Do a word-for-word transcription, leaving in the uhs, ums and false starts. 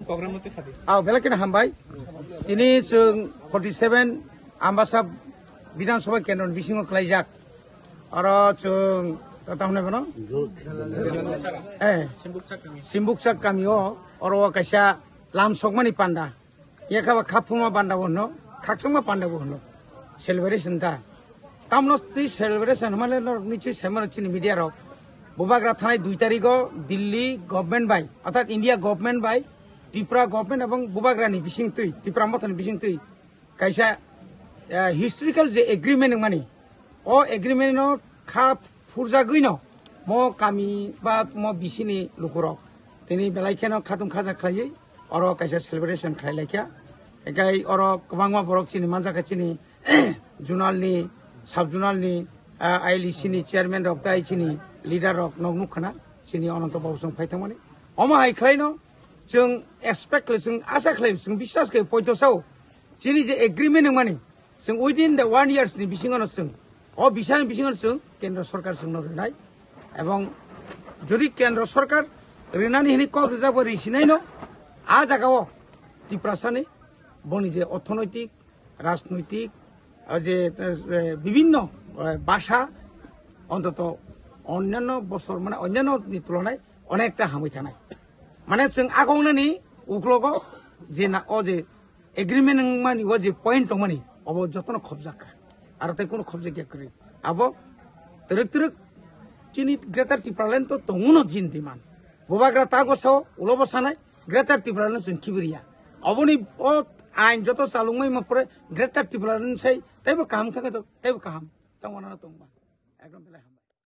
Program no twi khadi. Aw, belai kheno hambai. Tini chwng forty seven Ambasa Bidhan Sabha Kendro ni bisingo khlaijak. Oro chwng, kata hwnwi bono? Eh, Simbukchak kami o, oro o kaisa lam sokmani panda. Yakha ba khaphuma panda bo hwno, khakchangma panda bo hwno. Celebration ta. Tamno twi celebration hwnmale norok nichwi saimano chini media rok. Bubagra thanai dui tarigo Delhi government bai, orthat India government bai, Tripura government ebong Bubagrani bising twi, Tipra Mothani bising twi kaisa, eh, historical je agreement wngmani, o agreement no kha phurjagwi no mo kami ba mo bisini lukurok tini belai kheno khatung khaja khlaiwi oro kaisa celebration khlai laikha. Hinkhe oro kwbangma borok chini manjakha, chini zonal ni, sub zonal ni, ah, I L D C ni chairman rok tai chini leader rok nok nukkhana chini Ananto Babu song phai thangmani. Omo hai khlaino chwng expect khlai, chwng asa khlai, chwng biswas khlai poito sao chini je agreement wngmani, chwng within the one years ni bisingo no chwng, o bisani bisingo no chwng Kendra Sarkar chwngno rwnai. Ebong jodi Kendra Sarkar rwnani hwnwi kok rijak bo risinai no, a jagao Tiprasani boni je orthonoitik, rajnoitik, o je, eh, bibinno, eh, basa, ontoto onnanno bosor, mane onnanno ni tulonai onekta hamwi thanai. Mane chwng agongnani uklogo je na, o je agreement wngmani, o je point tongmani, obo jotono khobjak kha. Aro tei kunu khobjak ya kwrwi. Abo twrwk twrwk chini Greater Tipraland to tonguno jin diman. Bubagra tago sao, ulobo sanai, Greater Tipraland chwng khibriya. Oboni o ain joto chalungmai ma pore Greater Tipraland sai, teibo kaham thangkhe to, teibo kaham. Tongwana tongma. Ekdom belai hambai.